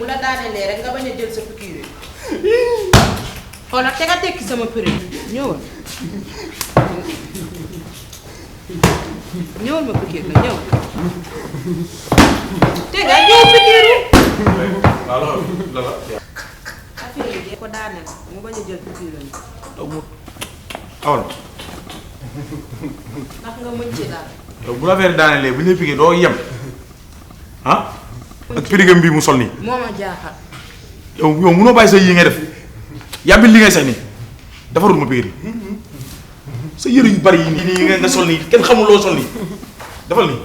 bu la daanelee rek nga bañ a jël sa piqûre xoolal te nga tekki sama prix ñëwal ñëwal ma piqûre la ñëwal te nga ñëw piqûre affaire yi ko daaneel mu bañ a jël piqûre la awal ndax nga mën ci daal yow bu la affaire daanelee bu ñu piqué doo yem ah ak pirigam bii mu sol nii moo ma jaaxal yow munoo bàyyi sa yi ngay def yàbbi li ngay sax nii defarul ma piqué sa yëre yu bari yi nii nga sol nii kenn xamul loo sol nii defal nii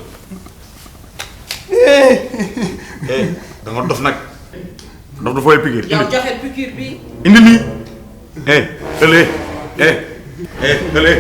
da nga dof nag dof dafay piqué yow joxel piqûre bi indi nii ëllëg ëllëg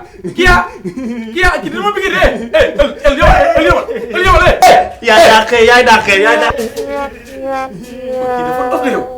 Kia ci dama bëgg dee el yow yaay dàqee dafa dof yow